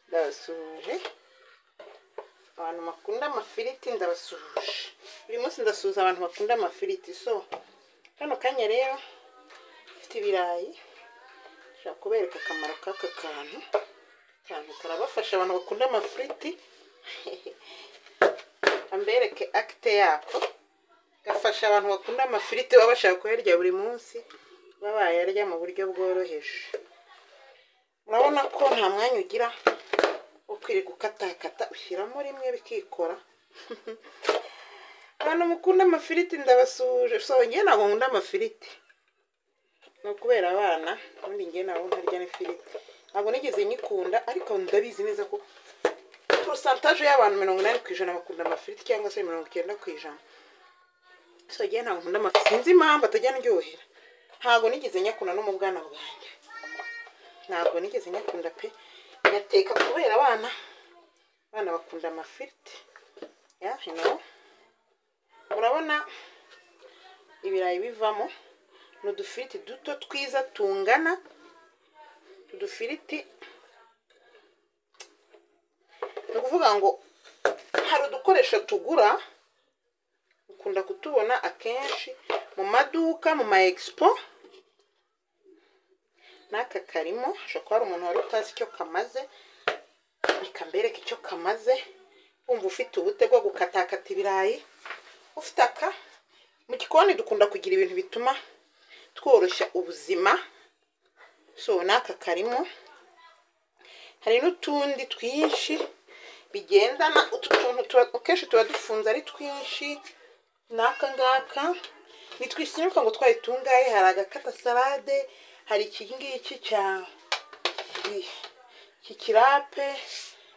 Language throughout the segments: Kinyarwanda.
Ndabasuhuje abantu bakunda amafiriti, ndabasuhuje. Uyu munsi ndasuhuza abantu bakunda amafiriti. So kano kanya rero mfite ibirayi, nshaka kubereka akamaro k'aka kantu. Kantu karabafasha abantu bakunda amafiriti. Ambereke akite yako, gafasha abantu bakunda amafiriti baba bashaka kuyarya buri munsi, baba bayarya mu buryo bworoheje. Urabona ko nta mwanya ugira wo kwirirwa ukatakata, ushyiramo rimwe bikikora. Abantu mukunda amafiriti ndabasuhuje. So njye ntabwo nkunda amafiriti, ni ukubera abana, ubundi njye ntabwo ntarya n'ifiriti, ntabwo nigeze nyikunda, ariko ndabizi neza ko porosantaje y'abantu 80% bakunda amafiriti, cyangwa se 90%. So njye ntabwo nkunda amafiriti, sinzi impamvu atajya ndyohera, ntabwo nigeze nyakunda no mu bwana bwanjye, ntabwo nigeze nyakunda pe. Nyateka kubera abana, abana bakunda amafiriti. Ya you murabona ibirayi bivamo ni udufiriti duto twiza tungana, udufiriti ni ukuvuga ngo hari udukoresho tugura, ukunda kutubona akenshi mu maduka, mu ma expo. N'aka karimo, ashobora kuba hari umuntu wari utazi icyo kamaze, reka mbereke icyo kamaze. Wumva ufite ubute bwo gukatakata ibirayi, ufite aka mu gikoni dukunda kugira ibintu bituma tworoshya ubuzima. So n'aka karimo, hari n'utundi twinshi bigendana. Utu tuntu akenshi tuba dufunze ari twinshi. N'aka ngaka nitwisinyuka ngo twari tungahe. Hari agakata salade, hari iki ngiki cya iki kirape,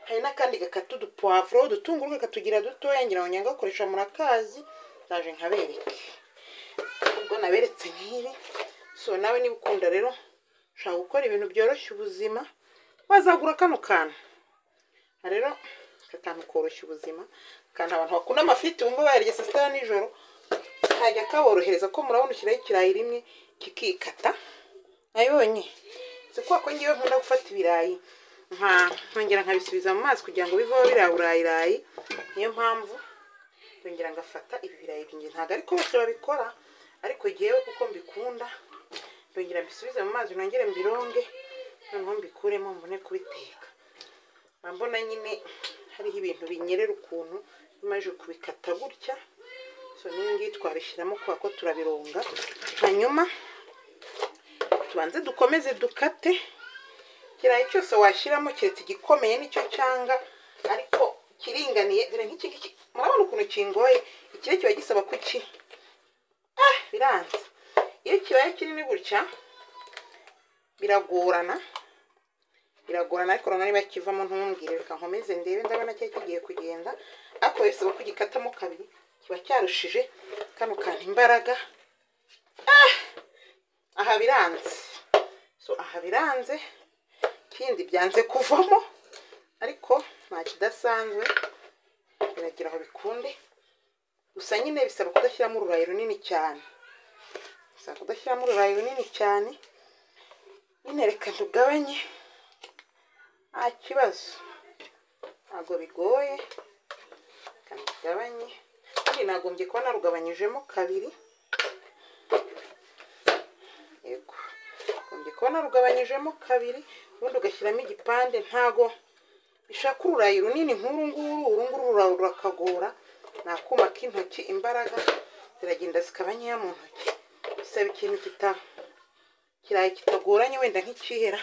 hari n'akandi gakata udupavuro, udutunguru kakatugira dutoya, ngira ngo nyanga gakoresha murakazi, ndaje nkabereke ubwo naberetse nk'ibi. So nawe niba ukunda rero ushaka gukora ibintu byoroshya ubuzima, wazagura kano kantu. Rero aka kantu koroshya ubuzima, kandi abantu bakunda amafiriti bumva bayarya saa sita nijoro, kajya kaborohereza ko murabona ushyiraho ikirayi rimwe kikikata. Nabibonye si kubera ko ngewe nkunda gufata ibirayi nkongera nkabisubiza mu mazi kugira ngo biveho biriya burayirayi, niyo mpamvu ndongera ngafata ibi birayi byinshi. Ntabwo ariko bose babikora, ariko ngewe kuko mbikunda ndongera mbisubize mu mazi, nongere mbironge, noneho mbikuremo mbone kubiteka. Mbona nyine hariho ibintu binyerera ukuntu bimaze kubikata gutya. So n'ibi ngibi twabishyiramo kubera ko turabironga, hanyuma tubanze dukomeze dukate. Ikirayi cyose washyiramo keretse igikomeye nicyo cyanga, ariko kiringaniye. Dore nk'iki ngiki murabona ukuntu kingoye, ikiro kiba gisaba kuki biranze. Iyo kibaye kinini gutya biragorana, biragorana, ariko noneho niba kivamo ntumbwire, reka nkomeze ndebe, ndabona cyo kigiye kugenda, ariko bisaba kugikatamo kabiri, kiba cyarushije kano kantu imbaraga. Aha biranze. So aha biranze, kindi byanze kuvamo, ariko nta kidasanzwe, biragira aho bikunde. Gusa nyine bisaba kudashyiramo ururayi runini cyane, bisaba kudashyiramo ururayi runini cyane nyine. Reka tugabanye, nta kibazo, ntabwo bigoye, reka tugabanye. Kandi nagombye kuba narugabanyijemo kabiri, yego nagombye kuba narugabanyijemo kabiri, ubundi ugashyiramo igipande. Ntago bishaka ururayi runini nk'uru nguru, uru nguru rurakagora, ni akuma k'intoki, imbaraga ziragenda zikaba nkeya mu ntoki. Bisaba ikintu kirayi kitagoranye, wenda nk'ikihera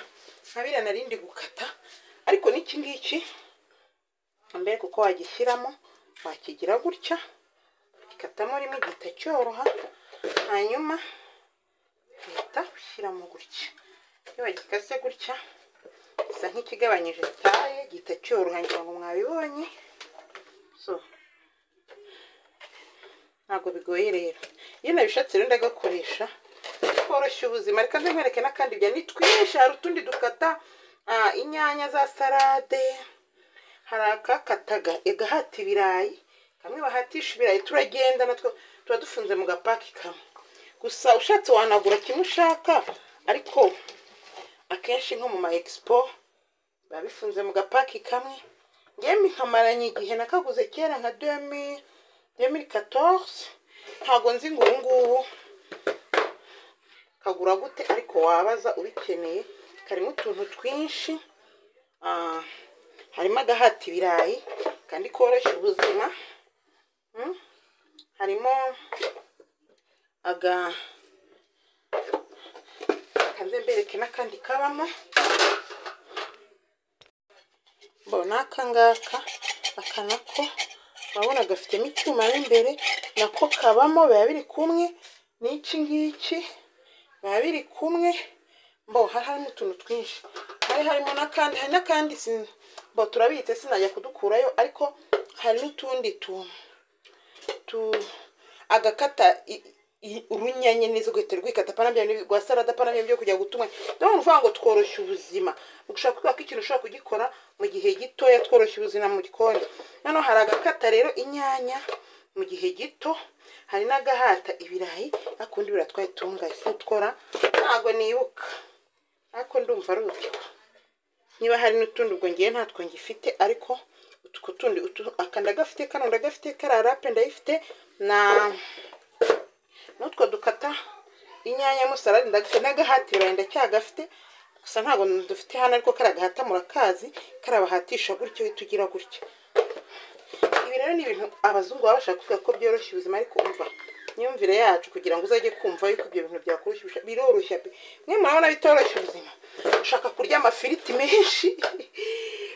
nka biriya narindi gukata, ariko n'iki ngiki mbere kuko wagishyiramo wakigira gutya, gikatamo rimwe gihita cyoroha, hanyuma uhita ushyiramo gutya. Iyo wagikase gutya gisa nk'ikigabanyije taye, gihita cyoroha, ngira ngo mwabibonye. So ntabwo bigoye rero, iyo nabishatse rero ndagakoresha, koroshya ubuzima. Reka nze nkwereke n'akandi bya ni twinshi. Hari utundi dukata inyanya za salade, hari akakataga gahata ibirayi, kamwe bahatisha ibirayi, turagenda natwo tuba dufunze mu gapaki kamwe. Gusa ushatse wanagura kimwe ushaka, ariko akenshi nko mu ma expo Biba bifunze mu gapaki kamwe. Ngewe nkamaranye igihe, nakaguze kera nka 2014, ntago nzi ngo ubu ngubu kagura gute, ariko wabaza ubikeneye. Karimo utuntu twinshi, harimo agahata ibirayi kandi koroshya ubuzima, harimo aga kanze mbereke n'akandi kabamo. Mbona aka ngaka, aka nako urabona gafitemo icyuma mo imbere, nako kabamo, biba biri kumwe n'iki ngiki, biba biri kumwe. Mbo hari harimo utuntu twinshi, hari harimo n'akandi, hari n'akandi mbo turabitse sinajya kudukurayo, ariko hari n'utundi tu agakata urunyanya neza ugahita rwikata, pana bya rwa salade, pana byo kujya gutunganya. Donc uvuga ngo tworoshya ubuzima, ushaka kuvuga ko ikintu ushobora kugikora mu gihe gitoya, tworoshya ubuzima mu gikoni. Noneho hari agakata rero inyanya mu gihe gito, hari n'agahata ibirayi, akundi biratwayitunga sintkora ntago nibuka, ariko ndumva ari utwo. Niba hari n'utundi ubwo ngiye ntatwo ngifite, ariko utwo tundi aka ndagafite, kano ndagafite, kariya rape ndayifite, na n'utwo dukata inyanya mo salade ndagafite, n'agahata ibirayi ndacyagafite, gusa ntabwo dufite hano, ariko kariya gahata murakazi, karabahatisha gutyo tugira gutya. Ibi rero ni ibintu abazungu baba bashaka kuvuga ko byoroshya ubuzima, ariko umva imyumvire yacu kugira ngo uzajye kumva yuko ibyo bintu byakoroshya, biroroshya pe. Mwe murabona bitoroshya ubuzima, ushaka kurya amafiriti menshi,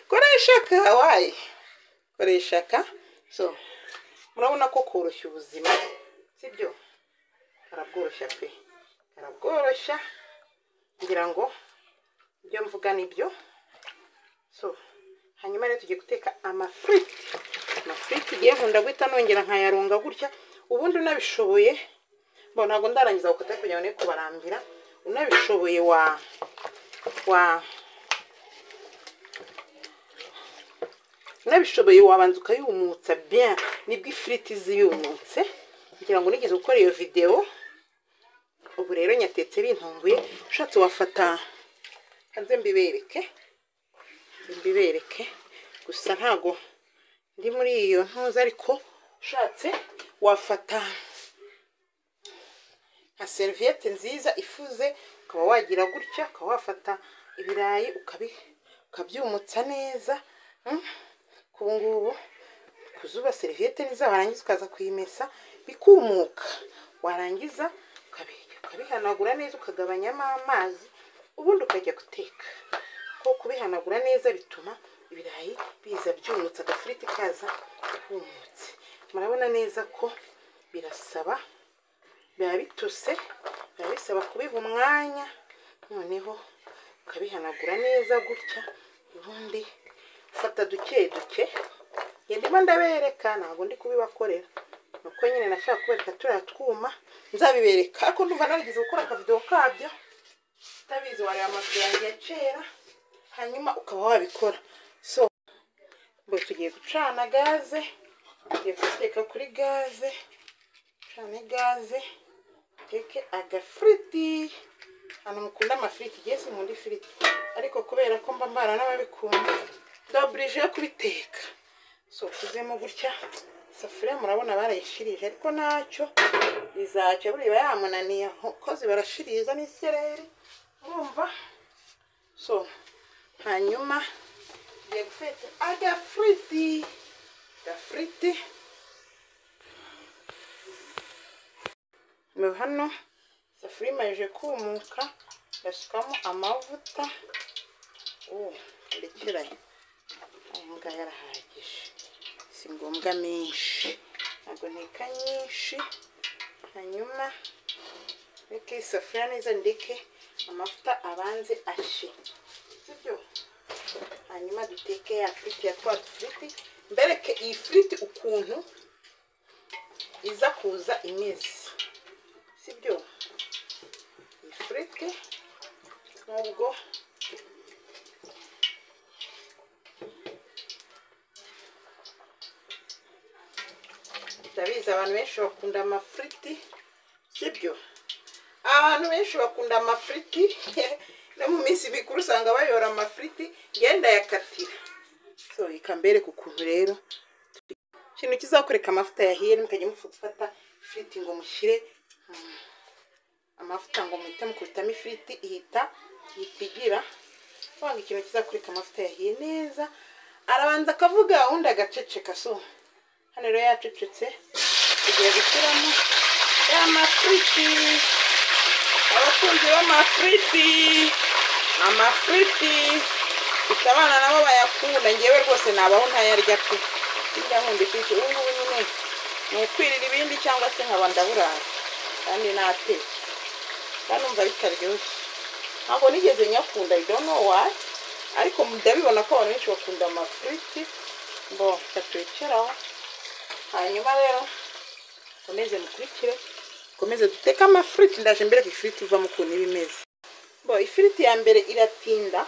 koresha ka wayi, koresha ka. So murabona ko koroshya ubuzima, sibyo? Karabworoshya pe, karabworoshya, ngira ngo ibyo mvuga nibyo. So hanyuma rero tugiye guteka amafiriti. Amafiriti igiye nkunda guhita nongera nkayaronga gutya, ubundi unabishoboye, bo ntabwo ndarangiza gukata kugira ngo ne kubarambira, unabishoboye wa unabishoboye wabanza ukayumutsa bien, nibwo ifiriti ziyumutse. Kugira ngo nigeze gukora iyo video. Ubu rero nyatetse bintunguye, ushatse wafata hanze mbibereke, gusa ntago ndi muri iyo ntuza, ariko ushatse wafata nka serviette nziza ifuze, ukaba wagira gutya, ukaba wafata ibirayi ukabyumutsa neza. Kubu ngubu kuzuba serviette neza, warangiza ukaza kuyimesa bikumuka, warangiza ukabihanagura neza, ukagabanyamo amazi, ubundi ukajya guteka. Ko kubihanagura neza bituma ibirayi biza byumutse, agafiriti kaza kumutse. Murabona neza ko birasaba, biba bitose, biba bisaba kubiha umwanya, noneho ukabihanagura neza gutya, ubundi ufata duke duke. Njye ndimo ndabereka, ntabwo ndi kubibakorera, nuko nyine nashaka kubereka turiya twuma, nzabibereka, ariko ndumva narigeze gukora akavideo kabyo, utabizi wareba amavideo yanjye ya kera, hanyuma ukaba wabikora. So ngo tugiye gucana gaze, tugiye guteka kuri gaze, cane gaze, teke agafiriti. Hano mukunda amafiriti, ngiye sinkunda ifiriti, ariko kubera ko mba mbana n'ababikunda ndobirije yo kubiteka. So kuzemo gutya, isafuriya murabona barayishirije, ariko ntacyo bizacyo, buriya yamunaniye kozi barashiriza n'isereri, urumva. So hanyuma tugiye gufata agafiriti, agafiriti hano. Isafuriya imaze kumuka, ndasukamo amavuta. Ndekerayo aya ngaya arahagije, si ngombwa menshi, ntabwo nteka nyinshi. Hanyuma reke isafuriya neza, ndeke amavuta abanze ashe, sibyo? Hanyuma duteke ya firiti ya twa dufiriti, mbereke iyi firiti ukuntu iza kuza imeze, sibyo? Iyi firiti nubwo ndabizi abantu benshi bakunda amafiriti, sibyo? Abantu benshi bakunda amafiriti, no mu minsi mikuru usanga bayora amafiriti. Ngenda yakatira. So ikambereka ukuntu rero ikintu kizakoreka amavuta yahiye, mukajya mufata ifiriti ngo mushyire amavuta ngo muhite mukubitamo ifiriti, ihita igira wanga. Ikintu kizakoreka amavuta yahiye neza, arabanza akavuga undi agaceceka. So hano rero yacecetse, tugiye gushyiramo ya mafiriti. Abakunzi b'amafiriti, amafiriti mfite abana nabo bayakunda, ngewe rwose nabaho ntayarya pe. Sinjya nkunda ifiriti ubu ngubu nyine ni ukwirira ibindi cyangwa se nkaba ndaburara kandi natetse, kandi numva bitaryoshye. Ntabwo nigeze nyakunda, I don't know why, ariko ndabibona ko abantu benshi bakunda amafiriti. Bo turekeraho, hanyuma rero mukomeze mukurikire, mukomeze duteke amafiriti. Ndaje mbere ku ifiriti ivamo ukuntu iba imeze. Bo ifiriti ya mbere iratinda,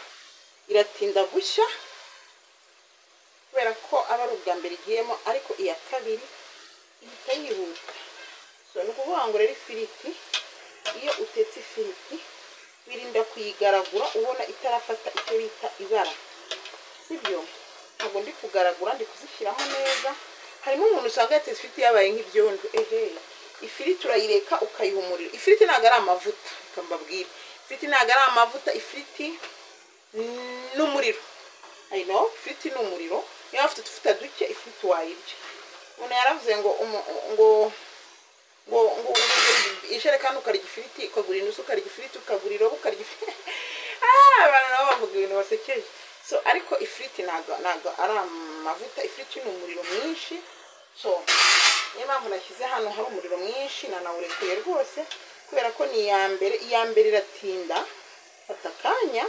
iratinda gushya kubera ko aba ari ubwa mbere igiyemo, ariko iya kabiri ihita yihuta. So ni ukuvuga ngo rero ifiriti, iyo utetse ifiriti wirinda kuyigaragura ubona itarafata icyo bita ibara, sibyo? Ntabwo ndi kugaragura, ndi kuzishyiramo neza. Harimo umuntu usanga yatetse ifiriti yabaye nk'ibyondo. Ehe, ifiriti urayireka ukayiha umuriro. Ifiriti ntabwo ari amavuta, reka mbabwire, ifiriti ntabwo ari amavuta, ifiriti ni umuriro. I know, ifiriti ni umuriro. Niba ufite utuvuta duke ifiriti wayirya. Umuntu yaravuze ngo ngo ngo ngo ijerekani ukarya ifiriti, ukagura inusu ukarya ifiriti, ukagura irobo ukarya ifiriti. Abantu nabo bavuga ibintu basekeje. So ariko ifiriti ntabwo ari amavuta, ifiriti ni umuriro mwinshi. So niyo mpamvu nashyize hano hari umuriro mwinshi, nanawurekuye rwose kubera ko ni iya mbere. Iya mbere iratinda, fata akanya,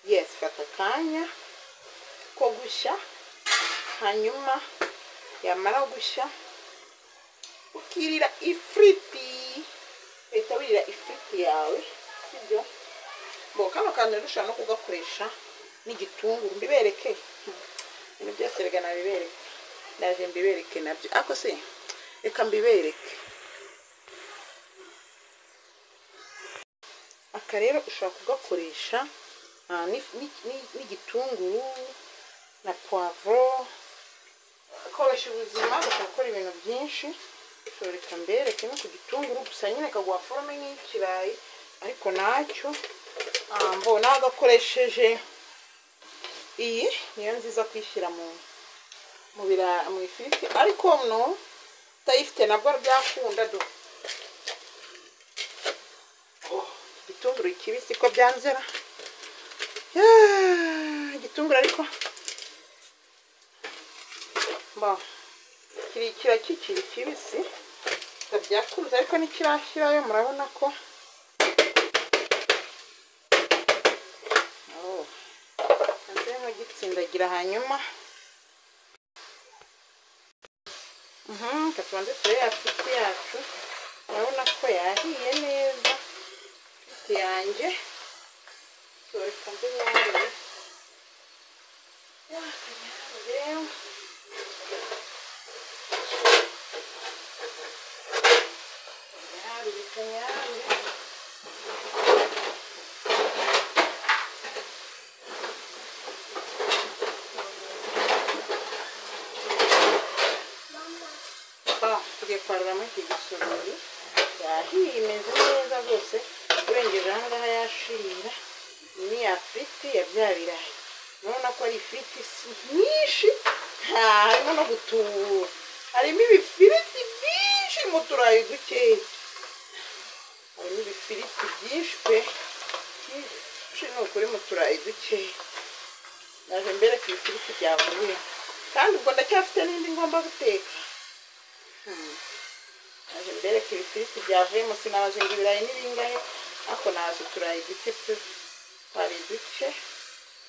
yes, fata akanya ko gushya, hanyuma yamara gushya ukirira ifiriti, uhita wirira ifiriti yawe, sibyo? Bo kano kantu rero ushobora no kugakoresha n'igitunguru. Mbibereke ibintu byose, reka nabibereke, ndaje mbibereke nabyo, ariko se reka mbibereke. Aka rero ushobora kugakoresha n'igitunguru na poivron, koroshya ubuzima, ushobora gukora ibintu byinshi. Reka mbereke no ku gitunguru gusa nyine kaguha forome nk'ikirayi, ariko nacyo mbona agakoresheje iyi niyo nziza kwishyira mu ifiriti, ariko no utayifite nabwo byakunda. Do igitunguru kibisi ko byanzera igitunguru, ariko kirekira kikiri kibisi byakunze, ariko ntikirashyirayo. Murabona ko nk'ugitsindagira. Hanyuma tubanze turebe ya ifiriti yacu, murabona ko yahiye neza ifiriti yanjye. Reka mbe nyarure. Tugiye kwaruramo iki gisorori, yahiye imeze neza rwose, urengeje aha ngaha yashirira. Iyi ni ya firiti ya bya birayi, urabona ko ari ifiriti nyinshi, harimo no gutubura, harimo ibifiriti byinshi mu turayi dukeya, harimo ibifiriti byinshi pe, byinshi ni ukuri mu turayi dukeya. Naje mbereka ibifiriti byavuye, kandi ubwo ndacyafite n'indi ngomba guteka. Naje mbereka ibifiriti byavuyemo, sinabaze ngo ibirayi ni bingahe, ariko naje uturayi duke pe, twari duke.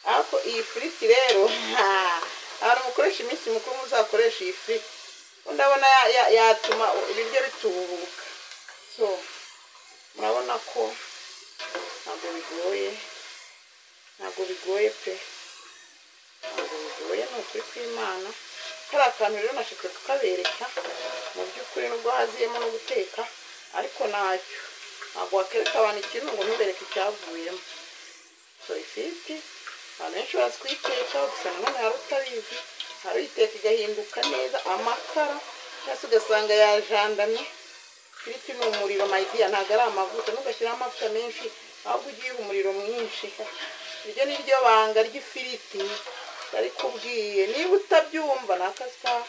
Ariko iyi firiti rero abantu mukoresha iminsi mikuru muzakoresha iyi firiti, ndabona yatuma ibiryo bitubuka. So murabona ko ntabwo bigoye, ntabwo bigoye pe, ntabwo bigoye, ni ukuri kw'Imana. Kariya kantu rero nashaka kukabereka mu by'ukuri, nubwo haziyemo no guteka, ariko ntacyo, ntabwo wakereka abantu ikintu ngo ntubereke icyavuyemo. So ifiriti Abantu benshi bazi kuyiteka, gusa nanone hari utabizi, hari uyiteka igahinduka neza amakara, cyangwa se ugasanga yajandamye. Ifiriti ni umuriro my dear, ntabwo ari amavuta. Ntugashyiraho amavuta menshi, ahubwo ugiye umuriro mwinshi. Iryo ni ryo banga ry'ifiriti barikubwiye. Niba utabyumva ni akazi kawe.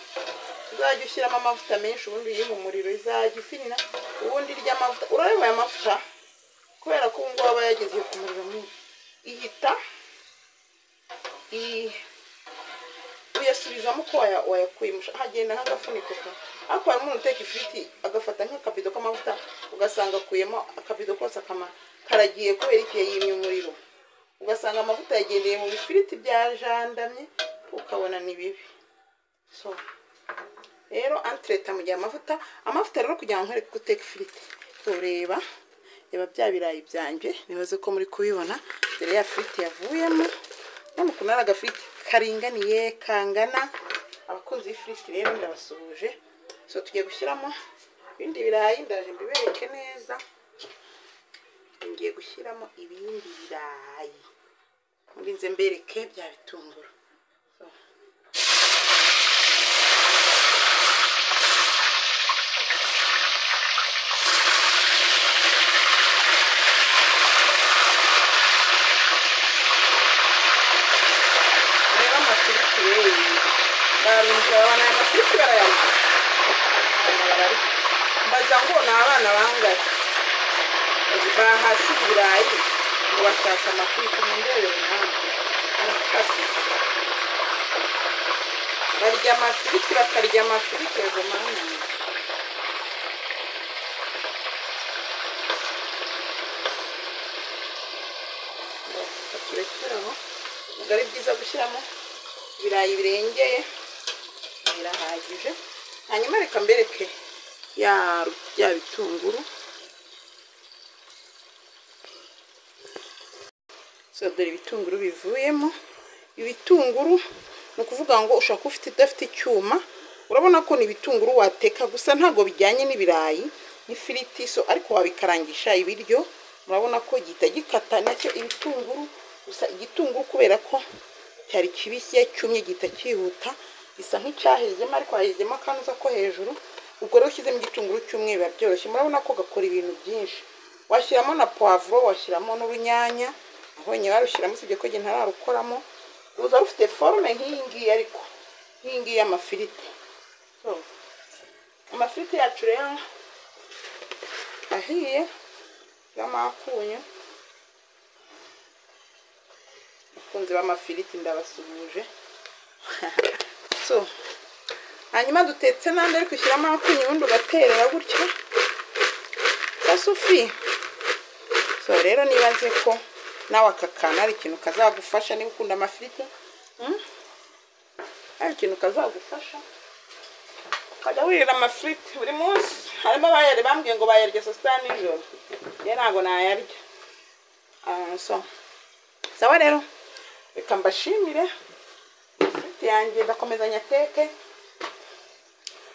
Uzajya ushyiramo amavuta menshi, ubundi uyihe umuriro, izajya ifinira, ubundi irya amavuta. Urareba aya mavuta, kubera ko ubu ngubu aba yageze ku muriro mwinshi, ihita uyasubizamo uko wayakuyemo, hagenda nk'agafuniko ka. Ariko hari umuntu uteka ifiriti agafata nk'akabido k'amavuta, ugasanga akuyemo akabido kose karagiye kubera igihe yimye umuriro, ugasanga amavuta yagendeye mu bifiriti byajandamye, ukabona ni bibi. So rero entreta mu gihe amavuta rero kugira ngo nkwereke uko uteka ifiriti, ureba reba bya birayi byanjye, nibaze ko muri kubibona. Dore ya firiti yavuyemo, none ukuntu ari agafiriti karinganiye kangana. Abakunzi b'ifiriti rero ndabasuhuje. So tugiye gushyiramo ibindi birayi, ndaje mbibereke neza. Ngiye gushyiramo ibindi birayi, ubundi nze mbereke bya bitunguru. So reba amafiriti yewe, barunze abana, aya mafiriti barayamara, abana bararya. Mbaza ngo ni abana bangahe bahasi ibirayi ngo bashaka amafiriti, mundebere impamvu arakase. Barya amafiriti, bakarya amafiriti yego mana. Turekere aho, ntabwo ari byiza gushyiramo ibirayi birengeye, birahagije. Hanyuma reka mbereke ya bitunguru. So dore ibitunguru bivuyemo. Ibitunguru ni ukuvuga ngo ushobora kuba ufite udafite icyuma, urabona ko ni ibitunguru wateka gusa ntabwo bijyanye n'ibirayi n'ifiriti, so ariko wabikarangisha ibiryo. Murabona ko gihita gikata nacyo ibitunguru, gusa igitunguru kubera ko cyari kibisi cyumye gihita cyihuta, gisa nk'icyahezemo, ariko hahezemo akanuza ko hejuru. Ubwo rero ushyizemo igitunguru cyumye biba byoroshye. Murabona ko gakora ibintu byinshi. Washyiramo na poivron, washyiramo n'urunyanya, abonye barushyiramo, usibye ko njye ntararukoramo. Ruza rufite forme nk'iyi ngiyi, ariko nk'iyi ngiyi y'amafiriti. So amafiriti yacu rero ahiye, y'amakunyu. Abakunzi b'amafiriti ndabasuhuje. So hanyuma dutetse n'andi, ariko ushyiramo akunyu ubundi ugaterera gutya kasufi. So rero nibaze ko nawe aka kantu ari ikintu kazagufasha niba ukunda amafiriti, ari ikintu kazagufasha ukajya wirira amafiriti buri munsi. Harimo abayarya bambwiye ngo bayarya saa sita nijoro, njye ntabwo nayarya. So sawa rero, reka mbashimire. Amafiriti yanjye ndakomeza nyateke,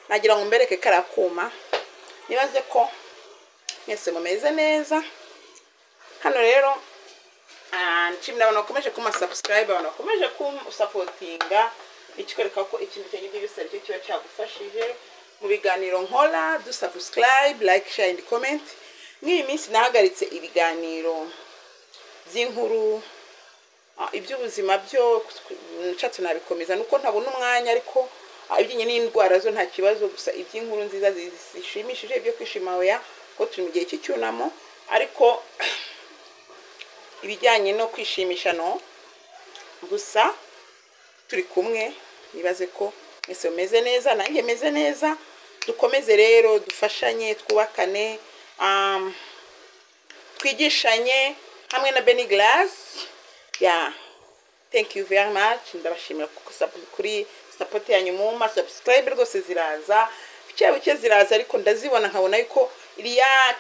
nagira ngo mbereke kariya kuma. Nibaze ko mwese mumeze neza. Hano rero nshimira abantu bakomeje kuma subscribe, abantu bakomeje kusapotinga, ikikwereka ko ikintu cyanjye byose aricyo kiba cyagufashije mu biganiro nkora. Do subscribe, like, share and comment. Nk'iyi minsi nahagaritse ibiganiro by'inkuru, iby'ubuzima byo nshatse nabikomeza nuko ntabona umwanya, ariko ibijyanye n'indwara zo nta kibazo. Gusa iby'inkuru nziza zishimishije, ibyo kwishima oya, ko turi mu gihe cy'icyunamo, ariko ibijyanye no kwishimisha no. Gusa turi kumwe, nibaze ko mwese mumeze neza, nanjye meze neza. Dukomeze rero dufashanye, twubakane, twigishanye hamwe na Benny Glass. Yeah, thank you very much. Ndabashimira kuri support yanyu, muma subscribe rwose ziraza buke buke ziraza, ariko ndazibona nkabona yuko iriya